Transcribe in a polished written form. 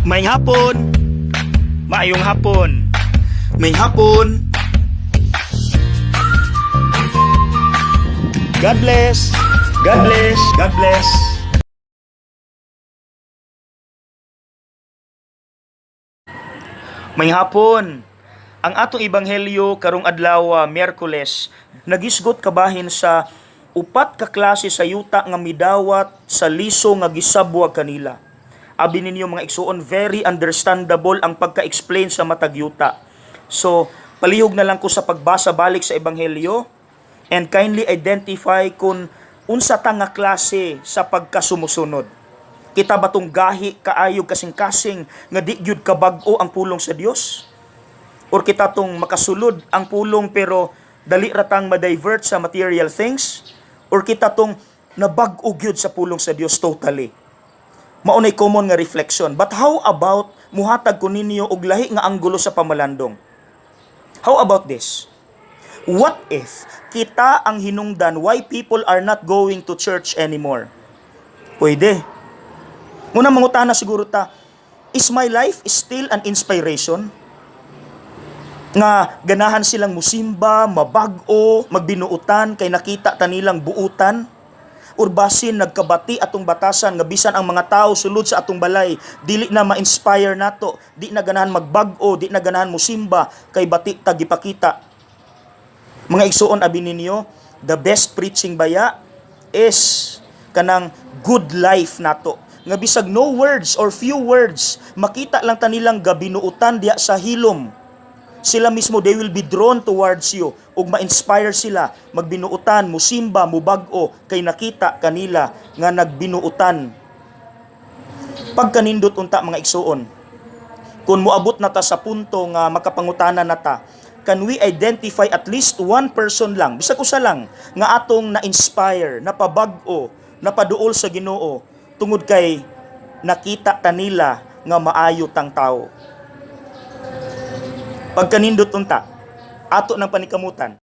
Maayong hapon. Maayong hapon. Maayong hapon. God bless. God bless. God bless. Maayong hapon. Ang atong ebanghelyo karong adlaw, Miyerkules, nagisgot kabahin sa upat ka klase sa yuta nga midawat sa liso nga gisabwag kanila. Abi ninyo, mga igsuon, very understandable ang pagka-explain sa matag yuta. So, palihog na lang ko sa pagbasa balik sa ebanghelyo and kindly identify kung unsa ta nga klase sa pagkasumusunod. Kita ba tong gahi kaayo kasing-kasing nga di gyud kabag-o ang pulong sa Dios? Or kita tong makasulod ang pulong pero dali ratang ma-divert sa material things? Or kita tong nabag-o gyud sa pulong sa Dios totally? Maunay common nga reflection. But how about muhatag ko ninyo og lahi nga anggulo sa pamalandong? How about this? What if kita ang hinungdan why people are not going to church anymore? Pwede. Muna mangutana siguro ta, is my life still an inspiration? Nga ganahan silang musimba, mabag-o, magbinuutan kay nakita ta nilang buutan? Or basin nagkabati atong batasan nga bisan ang mga tao sulod sa atong balay dili na ma-inspire nato, di na ganahan magbag-o, di na ganahan musimba kay bati ta gipakita. Mga igsuon, abi ninyo, the best preaching baya is kanang good life nato nga bisag no words or few words, makita lang ta nilang gabinuutan diha sa hilom. Sila mismo, they will be drawn towards you ug ma-inspire sila magbinuutan, musimba, mubag-o kay nakita kanila nga nagbinuutan. Pagkanindot unta, mga igsuon, kung moabot na ta sa punto nga makapangutana na ta, can we identify at least one person lang, bisag usa lang, nga atong na-inspire, napabag-o, napaduol sa Ginoo tungod kay nakita ta nila nga maayo tang tao? Pagkanindot unta, ato ng panikamutan.